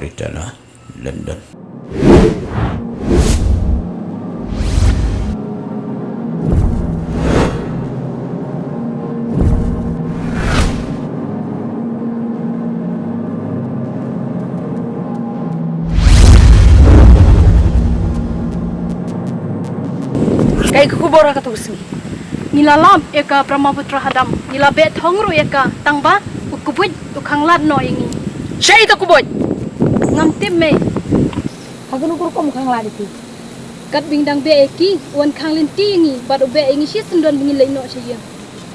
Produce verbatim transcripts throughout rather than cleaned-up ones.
Retailer, London. Kaei ka khubor ha kato ka sngi? Ngi la lap ïa ka Brahmaputra hadam. Ngi la beh thong ruh ïa ka, tang ba u kbuid u khanglad noh ïa ngi. Shaei uta u kbuid? Ngam tip, mei. Ha kano ka rukom u khanglad ïa phi? Katba ngi dang beh ïa ki, u wan khang lynti ïa ngi bad u beh ïa ngi shisyndon ba ngin leit noh sha ïing.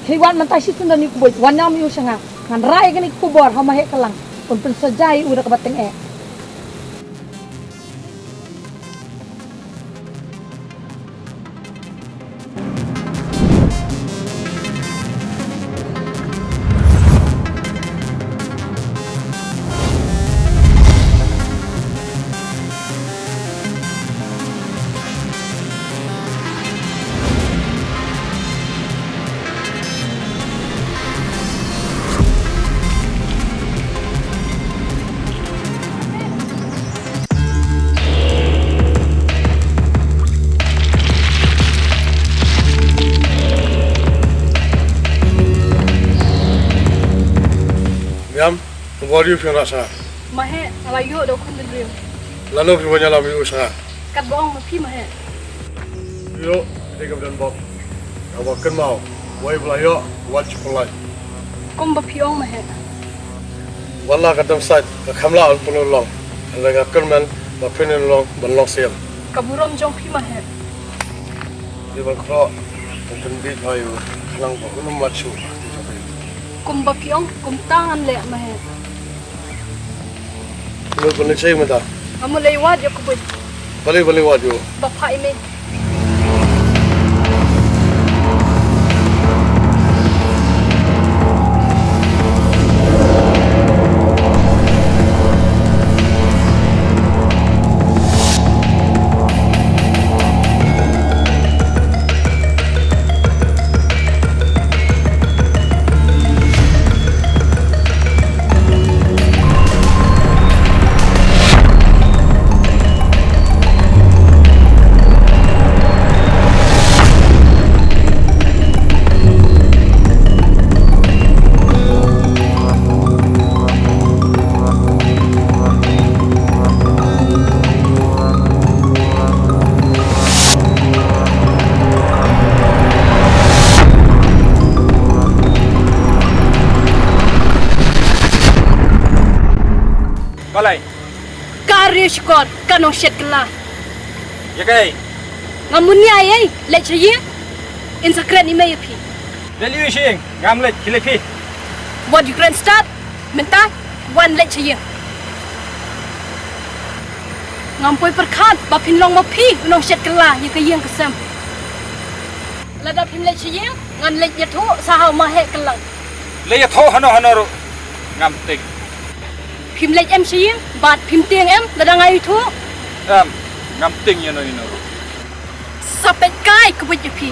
Khie wad mynta shisyndon ïa u kbuid, wan ïa u sha nga. Ngan rai ïa kane ka khubor ha u Maheh Kyllang. Un pynsaja ïa u da kaba tyngeh. Miam, kumno phi ïa rah sha nga? Maheh, nga la ïoh da u khun bynriew. Lano phi wan ïalam ïa u sha nga? Katba ong ma phi, Maheh. Ïoh, dei ka bynta bok. Haba kynmaw, wei ba la ïoh, wat shu pynlait. Kumba phi ong, Maheh. Wat la ka dam sait, ka kham lah ban pynlong. Hynrei nga kyrmen ba phin ïalong ban long siem. Ka burom jong phi, Maheh. Dei ban khroh, ban pynbeit ïa u khnang ba un ym mad shuh. Kumba phi ong, kumta ngan leh, Maheh. Mut ban leit shaei mynta? Nga mut leit wad ïa u kbuid. Balei ban leit wad ïa u? Ba phah ïa mei. Balei? Ka riewshkor, ka nongshet kylla. Ïa kaei? Ngam munia ei ei, leit sha ïing. Yn sa kren i mei ïa phi. Leit sha ïing, ngam leit, khie leit phi. Wat ju kren stad, mynta, wan leit sha ïing. Ngam poi pyrkhat ba phin long ma phi u nongshet kylla ïa ka ïing ka sem. Lada phim leit sha ïing, ngan leit ïathuh sha u Maheh Kyllang. Leit ïathuh hano hano ruh, ngam tieng. Phim leit em sha ïing, bad phim tieng em lada nga ïathuh? Em, ngam tieng ïano ïano ruh. Sa peit kai kbuid ïa phi.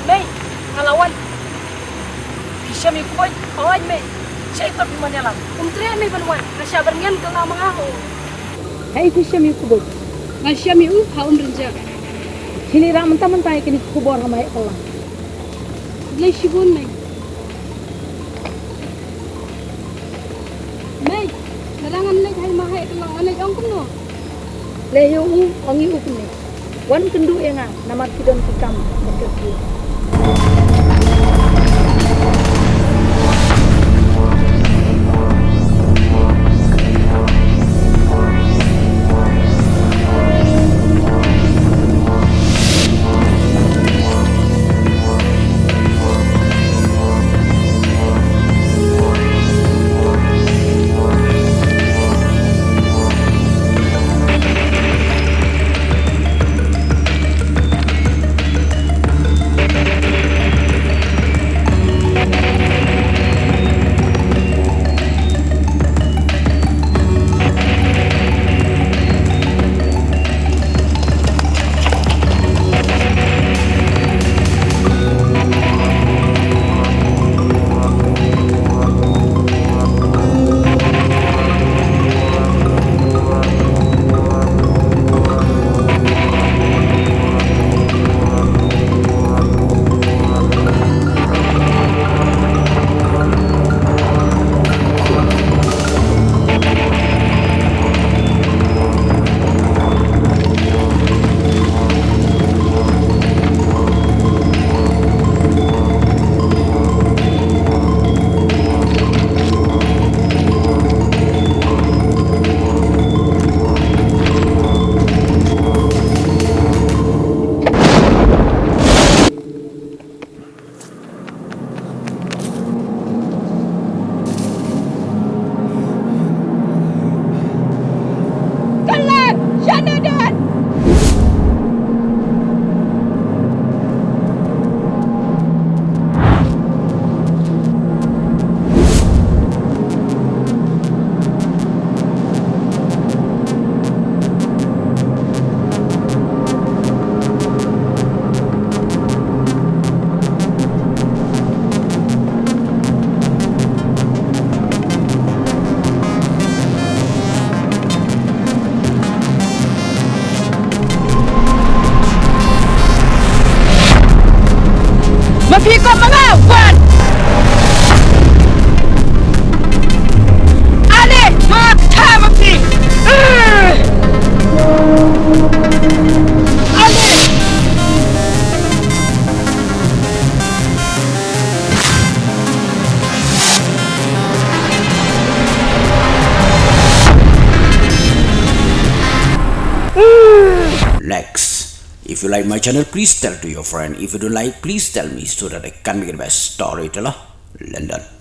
Mei, nga la wan. Phi shem ïa u kbuid, hooid mei. Shaei pat phi mon ïalam? Um treh mei ban wan, nga shah byrngem kylla ma nga ho. Haei phi shem ïa u kbuid? Nga shem ïa u ha Umrynjah. Khie leit rah mynta mynta ïa kane ka khubor ha Maheh Kyllang. Khublei shibun mei. Mei, lada ngan leit ha i Maheh Kyllang ngan leit ong kumno? Leh ïa u, ong ïa u kumne. Wan kynduh ïa nga namar ki don ki kam ba kyrkieh. If you like my channel, please tell to your friend. If you don't like, please tell me so that I can make the best storyteller. London.